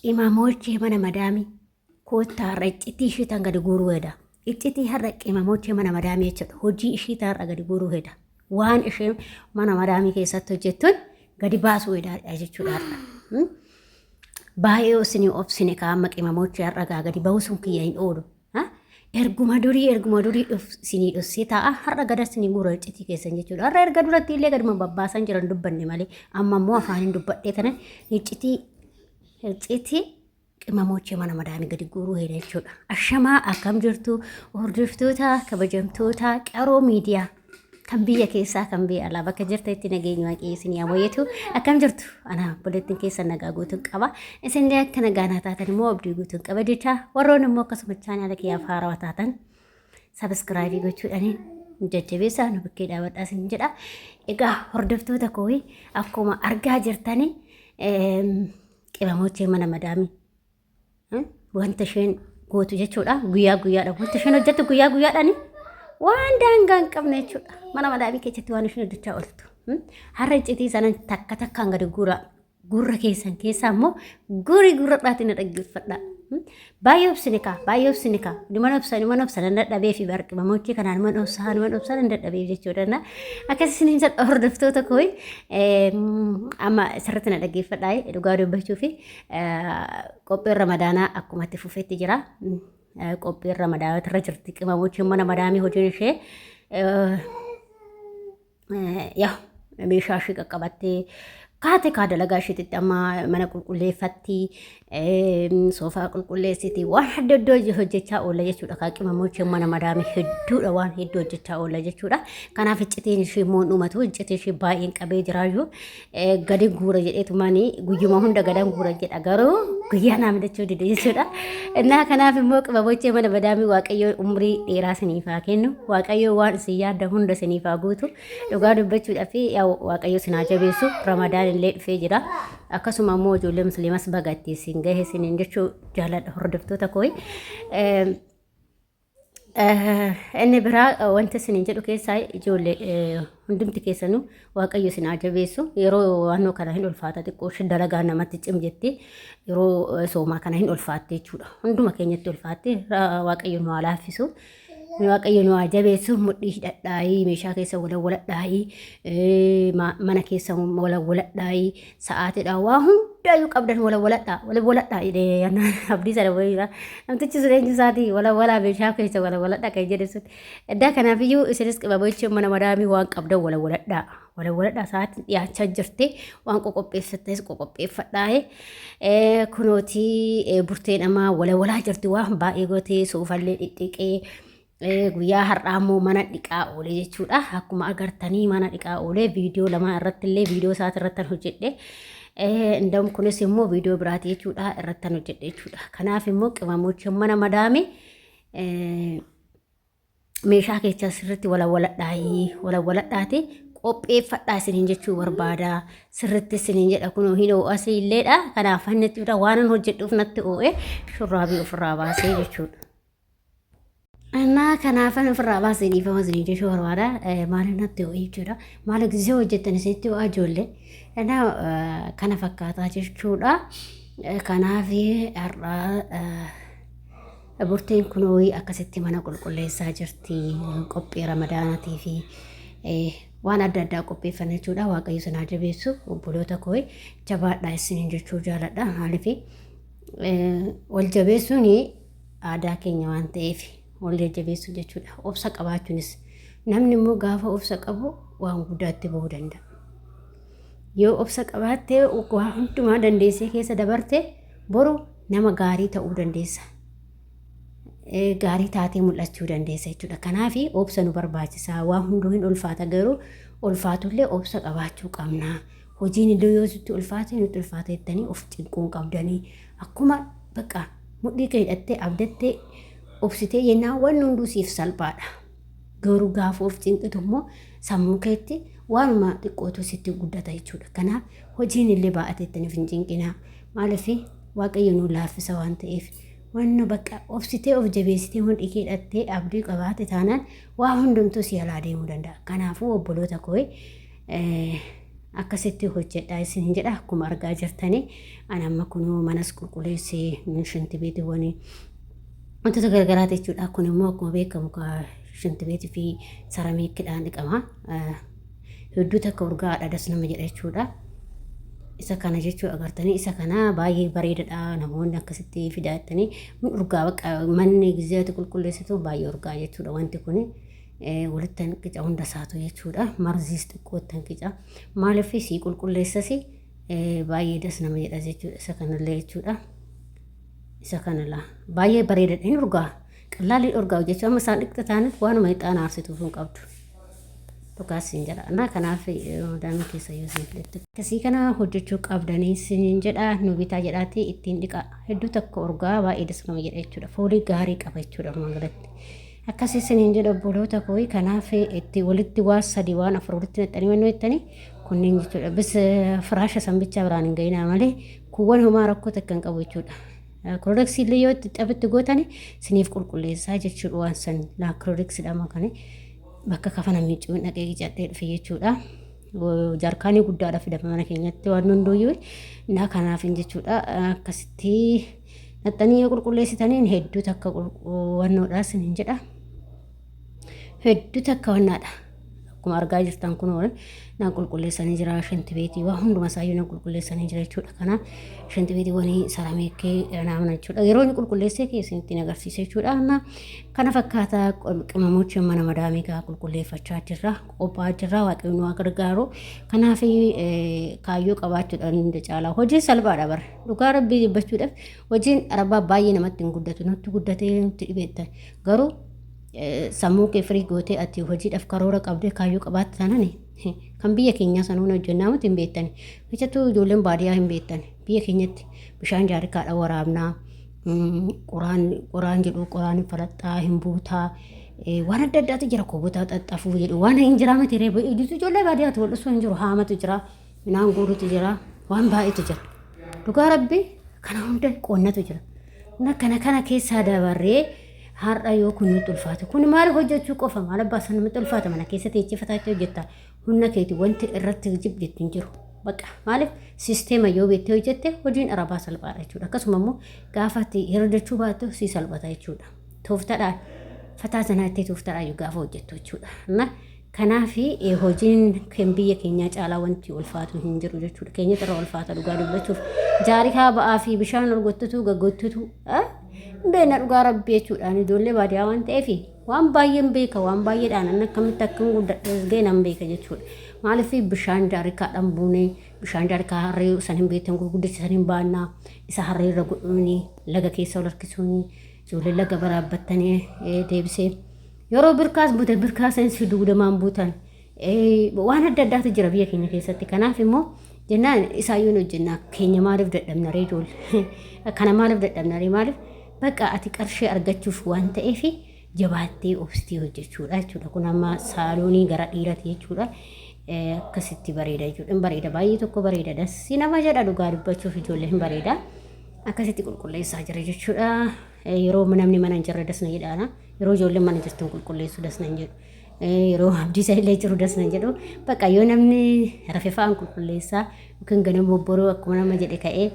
Qimamoochee mana madaamii koottaa har'a iccitii ishii tan gadi guuruu heda. Iccitii har'a qimamoochee mana madaamii jechuudha. Hojii ishii tan har'a gadi guuruu heda. Waan isheen mana madaamii keessatti hojjettuun gadi baasuu heda jechuudha har'a. Baay'ee isinii obsine kaa amma qimamoochee har'a gaa gadi bahuu sun kiyya hin oolu. Erguma durii erguma durii isinii dhossee taa'a har'a gada isinii guura iccitii keessan jechuudha. Har'a erga duratti illee gaduma babbaasan jiran dubbanne malee amma immoo afaaniin dubbadhee tana iccitii iccitii qimamoochee mana madaamii gadi guuruu heda jechuudha. Ashamaa akkam jirtu hordoftoota kabajamtoota qaroo miidiyaa kan biyya keessaa kan biyya alaa bakka jirtanitti nageenyi waaqayyo isin yaa mo'atu akkam jirtu ana obboleettiin keessan nagaa guutuun qaba isinillee akka nagaa naa taatan immoo abdii guutuun qaba jecha warroon immoo akkasuma chaanaala kiyyaaf haarawaa taatan sabiskiraayibii gochuudhaan nu jajjabeessaa nu bukkee dhaabadhaa isin jedha egaa hordoftoota koo akkuma argaa jirtani qimamochee mana madaamii Wanta isheen gootu jechuudha. Guyyaa guyyaadhaan wanta isheen hojjettu guyyaa guyyaadhaan waan daangaa hin qabne jechuudha. Mana madaamii keessatti waan isheen hojjechaa ooltu. Har'a iccitii sana takka takkaan gadi guura. Gurra keessan keessaa immoo guri gurradhaatiin na dhaggeeffadha. Baay'ee obsine kaa baay'ee obsine kaa numa obsa numa obsa nan dadhabee fi barqi kanaa numa obsa numa obsa nan dadhabee jechuudha. Akkas isiniin jedha hordoftoota koo amma sirriitti na dhaggeeffadhaa dhugaa dubbachuu fi Qophiin Ramadaanaa akkuma itti fufetti jira. Qophiin Ramadaanaa irra jirti. Qimamochiin mana madaamii hojiin ishee yaa meeshaa ishee qaqqabattee kaate kaa dalagaa isheetitti amma mana qulqulleeffatti soofaa qulqulleessiti waan adda addaa hojjechaa oolla jechuudha. Kaa qimamochiin mana madaamii hedduudha waan hedduu hojjechaa oolla jechuudha. Kanaaf iccitiin ishee immoo hin dhumatu iccitiin ishee baay'een qabee jiraayyuu gadi guura jedheetumaani guyyuma hunda gadan guura jedha garuu guyyaa naa midachuu dide jechuudha. Innaa kanaaf immoo qibabochee mana madaamii waaqayyo umrii dheeraa isiniif haa kennu waaqayyo waan isin yaadda hunda isiniif haa guutu dhugaa dubbachuudhaaf yaa waaqayyo isin haa jabeessu ramadaan illee dhufee jira akkasuma immoo ijoollee musliimas baga itti isin gahe isiniin jechuu jaaladha hordoftoota kooyi. Inni biraa wanti isiniin jedhu keessaa ijoollee hundumti keessanuu waaqayyo isin haa jabeessu yeroo waannoo kana hin ulfaata xiqqoo ishee dalagaa namatti cim jetti yeroo soomaa kana hin ulfaatte jechuudha hunduma keenyatti ulfaatte waaqayyo nu haa laaffisu waaqayyo nu haa jabeessu mudhii hidhadhaayii meeshaa keessa walawwaladhaayii mana keessa walawwaladhaayii sa'aatiidhaan waa hundaayyuu qabdan walawwaladhaa walawwaladhaa jedhee abdii sana wayiidha. Namtichi sun eenyu isaatii walawwalaa meeshaa keessa walawwaladhaa kan jedhe sun. Eddaa kanaafiyyuu isinis qibabochi mana madaamii waan qabdan walawwaladhaa walawwaladhaa sa'aatiin dhiyaachaa jirti waan qoqopheeffattes qoqopheeffadhaa. Kunootii burteen ammaa walawwalaa jirti waan baay'ee gootee soofallee dhidhiqee Guyyaa har'aa immoo mana dhiqaa oolee jechuudha. Akkuma agartanii mana dhiqaa oolee viidiyoo lamaa irratti illee viidiyoo isaati irratti hojjedhe. Indam kunis immoo viidiyoo biraati jechuudha irratti hojjedhe jechuudha. Kanaaf immoo qimamocha mana madaame meeshaa keessa sirriitti walawwaladhaayii walawwaladhaati qopheeffadhaa isiniin jechuu barbaada. Sirriitti isiniin jedha kunoo hin oo'asii illeedha. Kanaaf inni waanan hojjedhuuf natti oo'e shurraabii ofirraa baasee jechuudha. Annaa kanaafan ofirraa baasee dhiifama isinii jechuu barbaada. Maaliif natti ho'e jechuudha. Maaliif gisee hojjettan isinitti ho'aa ijoollee. Innaa kana fakkaataa jechuudha. Kanaaf har'aa burteen kun ho'i akkasitti mana qulqulleessaa jirti. Qophii ramadaanaatii fi waan adda addaa qopheeffanna jechuudha. Waaqayyo isin haa jabeessu obboloota koo jabaadhaa isiniin jechuu jaaladha. Maaliif wal jabeessuun aadaa keenya waan ta'eef wal jajjabeessuu jechuudha. Obsa qabaachuunis namni immoo gaafa obsa qabu waan guddaatti bahuu danda'a. Yoo obsa qabaatte waa hundumaa dandeessee keessa dabarte boru nama gaarii ta'uu dandeessa. Gaarii taatee mul'achuu dandeessa jechuudha. Kanaaf obsa nu barbaachisa. Waan hunduu hin ulfaata garuu ulfaatullee obsa qabaachuu qabna. Hojiin illee yoo sitti ulfaate nutti ulfaate jettanii of cinquu hin qabdanii. Akkuma bakka mudhii kee hidhattee abdattee obsitee jennaan wanni hunduu siif salphaadha. Garuu gaafa of cinqitu immoo sammuu keetti waanuma xiqqootu sitti guddata jechuudha. Kanaaf hojiin illee baay'ate jettanii of hin cinqinaa. Maaliif Waaqayyo nu laaffisa waan ta'eef. Wanna bakka obsitee of jabeessitee mudhii kee hidhattee abdii qabaate taanaan waa hundumtuu si jalaa deemuu danda'a. Kanaafuu obboloota koo Akkasitti hojjedhaa isin jedha. Akkuma argaa jirtanii ani amma kunuu manas qulqulleessee shintibeetiiwwan wantoota garagaraati jechuudha. Kun immoo akkuma beekamu shintibeetii fi saramiikidhaan dhiqama. Hedduu takka urgaa'aadha das nama jedha jechuudha. Isa kana jechuu agartanii isa kana baay'ee bareedadha namoonni akkasitti fidaa jettanii urgaa bakka manni gizeetti qulqulleessitu baay'ee urgaa jechuudha wanti kuni. Walitti hanqica hunda isaatu jechuudha. Marziis xiqqootti hanqica. Maaliif sii qulqulleessas baay'ee das nama jedha jechuudha. Isa kanallee jechuudha. Isa kanalaa baay'ee bareedadha. Hin urgaa. Qallaalli urgaa hojjechuu amma isaan dhiqxa taanaan waanuma ixaana aarsituuf hin qabdu. Dhugaas siin jedha. Na kanaaf madaamii keessa yoo isin filattu. Akkasii kana hojjechuu qabdanii siin jedha nu bitaa jedhaati ittiin dhiqa. Hedduu takka urgaa baay'ee das nama jedha jechuudha. Foolii gaarii qaba jechuudha walumaa galatti. Akkasii isiniin jedha obboloota koo kanaaf itti walitti waan sadii waan afur walitti naqxanii waan jettanii kunneen jechuudha. Bis firaasha san bichaa biraan hin ga'inaa malee kuuwwan homaa rakkoo takka hin qabu jechuudha. Kiroodiksii illee yoo itti xabitti gootani isiniif qulqulleessaa jechuudha waan san laa kiroodiksiidha makane bakka kafana miicuun dhaqee qicadhee dhufe jechuudha. Jaarkaanii guddaadha fidama mana keenyatti waan hunduuyyuu naa kanaaf hin jechuudha akkasitti Naxxanii yoo qulqulleessitaniin hedduu takka wannoodha isiniin jedha. Hedduu takka wannaadha. Akkuma argaa jirtan kun na qulqulleessanii jira shintibeetii waa hunduma isaayyuu na qulqulleessanii jira jechuudha. Kana shintibeetii wanii sarameekee naamna jechuudha. Yeroo inni qulqulleessee kee isinitti agarsiisa jechuudha. Amma kana fakkaata qimamocha mana madaamii kaa qulqulleeffachaa jirra. Qophaa'aa jirra. Waaqayyo nu haa gargaaru. Kanaaf kaayyoo qabaachuudhaan hunda caalaa hojiin salphaadha bara. Dhugaa rabbii dubbachuudhaaf hojiin arabaa baay'ee namatti hin guddatu. Nutti guddatee nutti dhibeetta. Garuu sammuu kee firii gootee ati hojiidhaaf karoora qabdee kaayyoo qabaatte taanaan kan biyya keenyaa sanuun hojjennaa miti hin beektani. Keessattuu ijoolleen baadiyyaa hin beektani. Biyya keenyatti bishaan jaarikaadha waraabnaa. Qoraan qoraan jedhu qoraan hin falaxxaa hin buutaa. Waan adda addaatu jira kobotaa xaxxafuu jedhu waan hin jiraa miti reebu ijoollee baadiyyaatu wal dhusuu hin jiru haamatu jira. Midhaan guurutu jira, waan baay'eetu jira. Dhugaa rabbi kana hunda qonnatu jira. Na kana kana keessaa dabarree har'a yoo kun nutti ulfaate kun maal hojjechuu qofa maal abbaa sana nutti ulfaata mana keessa teechee fataachee hojjetta humna keeti wanti irratti jibjettu hin jiru. Bakka maaliif sisteema yoo beektee hojjette hojiin arabaa salphaadha jechuudha. Akkasuma immoo gaafa ati hojjechuu baattu si salphata jechuudha. Tooftadhaan fataa sanaa itti tooftadhaan gaafa hojjettu jechuudha. Na Kanaaf hojiin kan biyya keenyaa caalaa wanti ulfaatu hin jiru jechuudha. Keenyatti irra ulfaata dhugaa dubbachuuf. Jaarikaa ba'aa fi bishaan ol gottutu gaggottutu hin beekna dhugaa rabbi jechuudhaan ijoollee baadiyyaa waan ta'eef waan baay'een beeka waan baay'eedhaan anni akkamitti akkan guddadhe ga'e nan beeka jechuudha. Maaliif bishaan jaarikaadhaan buunee bishaan jaarikaa harree san hin beektan gurguddicha san hin baannaa isa harree irra godhuuni laga keessa ol harkisuuni ijoollee laga baraabbattanii deebisee Yeroo birkaas bute birkaa seensi dugdamaan buutan waan adda addaatu jira biyya keenya keessatti. Kanaaf immoo jennaan isaayyuu hin hojjennaa keenya maaliif dadhabna ree ijoollee kana maaliif dadhabna ree maaliif bakka ati qarshii argachuuf waan ta'eef jabaattee obsitee hojjechuudha jechuudha. Kun amma saaloonii gara dhiirati jechuudha. Akkasitti bareeda jechuudha. Hin bareeda baay'ee tokko bareeda dassi nama jedha dhugaa dubbachuuf ijoollee hin bareeda. Akkasitti qulqulleessaa jira jechuudha. Yeroo namni mana hin jirre das na jedhaana. Yeroo ijoolleen mana jirtu hin qulqulleessu das nan jedhu. Yeroo abdiisa illee jiru das nan jedhu. Bakka yoo namni rafe fa'aan qulqulleessaa yookiin ganama bobboroo akkuma nama jedhe ka'ee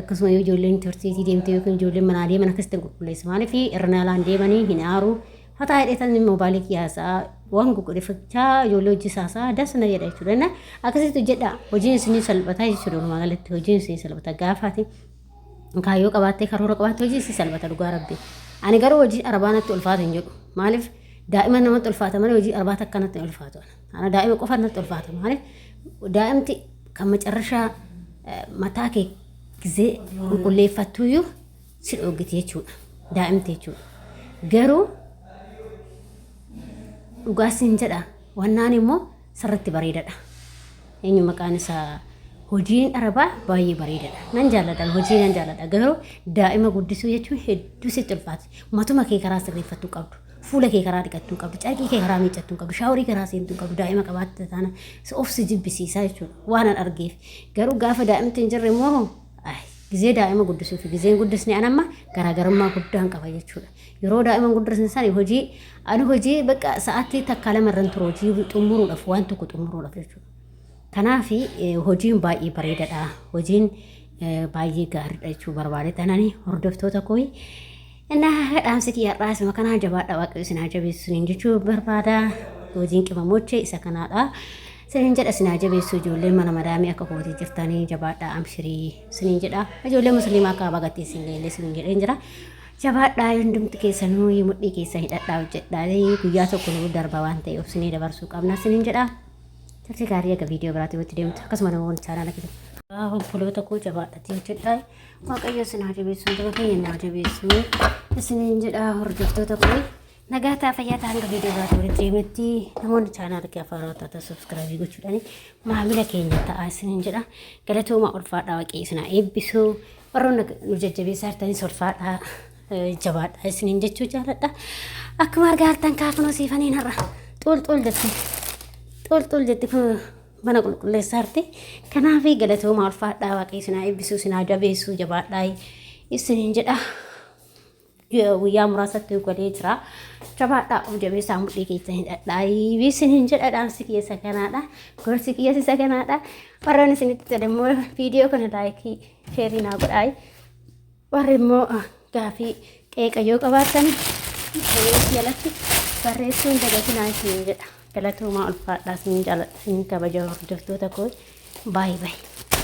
akkasuma yoo ijoolleen tursiitii deemte yookiin ijoolleen manaa deeman akkasitti hin qulqulleessu. Maaliif irra alaan deemanii hin aaru. Fataa hidhee tan moobaayilii kiyaasaa waan gugudhifachaa ijoollee hojii saasaa das na jedha jechuudha. Na akkasitti hojjedha. Hojiin isinii salphataa jechuudha. Walumaa galatti hojiin isinii salphata gaafaati. Kaayyoo qabaattee karoora qabaattee hojii si salphata dhugaa rabbi. Ani garuu hojii arabaa natti ulfaata hin jedhu. Maaliif daa'ima namatti ulfaata malee hojii arabaa takka natti hin ulfaatu. Ana daa'ima qofa natti ulfaata. Maaliif daa'imti kan macarrashaa mataa kee gizee qulqulleeffattuyyuu si dhoogiti jechuudha. Daa'imti jechuudha. Garuu dhugaa siin jedha wannaan immoo sirriitti bareedadha. Eenyu maqaan isaa hojiin arabaa baay'ee bareedadha. Nan jaalladha hojii nan jaalladha garuu daa'ima guddisuu jechuun hedduu sitti ulfaati. Matuma kee karaa sirreeffattuu qabdu. Fuula kee karaa dhiqattuu qabdu. Carqii kee karaa miiccattuu qabdu. Shaaworii karaa seentuu qabdu. Daa'ima qabaatte taana of si jibbisiisaa jechuudha. Waan an argeef. Garuu gaafa daa'imti hin jirre immoo gizee daa'ima guddisuu fi gizeen guddisne an amma garaagarummaa guddaan qaba jechuudha. Yeroo daa'ima hin guddisne sani hojii ani hojii bakka sa'aatii takka lama irran turu hojii xumuruudhaaf waan tokko xumuruudhaaf jechuudha. Kanaaf hojiin baay'ee bareedaadha. Hojiin baay'ee gaariidha jechuu barbaade tanani hordoftoota koo. Innaa dhaamsi kiyya har'aa isuma kanaa jabaadha waaqayyo isin haa jabeessu isiniin jechuu barbaada. Hojiin qimamochee isa kanaadha. Isiniin jedha isin haa jabeessu ijoolleen mana madaamii akka kootii jirtanii jabaadha amshirii isiniin jedha. Ijoollee musliimaa akka bagattii isin ga'ellee isiniin jedheen jira. Jabaadhaa hundumti keessanuu mudhii keessa hidhadhaa hojjedhaa guyyaa tokko nu darba waan ta'eef obsinee dabarsuu qabna isiniin jedha. Turtii gaarii egaa viidiyoo biraatiin walitti deemtu akkasuma namoonni chaanaala keessatti. Obboloota koo jabaadhatii hojjedhaa. Waaqayyo isin haa jabeessu hunduma keenya nu haa jabeessu isiniin jedha hordoftoota koo. Nagaa ta'a fayyaa ta'a hanga viidiyoo biraatiin walitti deemnutti namoonni chaanaala kee afaan taatan subscribe gochuudhaan maamila keenya ta'a isiniin jedha. Galatooma ulfaadhaa waaqayyo isin haa eebbisu. Warroonni nu jajjabeessaa jirtanis ulfaadhaa jabaadhaa isiniin jechuu jaaladha. Akkuma argaa jirtan kaakunoo siifaniin har'a xuul xuul jetti. Xuul xuul jetti kun mana qulqulleessaa jirti. Kanaaf galatooma ulfaadhaa waaqayyo isin haa eebbisuu isin haa jabeessuu jabaadhaa isiniin jedha. Guyyaa muraasatti galee jira. Jabaadhaa of jabeessaa mudhii keessan hidhadhaa. Isiniin jedha dhaamsi kiyya isa kanaadha. Gorsi kiyyas isa kanaadha. Warroonni isinitti tole immoo viidiyoo kana laayikii sheerii naa godhaa. Warri immoo gaafii qeeqa yoo qabaattan koomeentii jalatti barreessuu hin dagatinaa isiniin jedha. Galatoomaa ulfaadhaa isiniin jaaladha isiniin kabaja hordoftoota koo. Baay'ee baay'ee.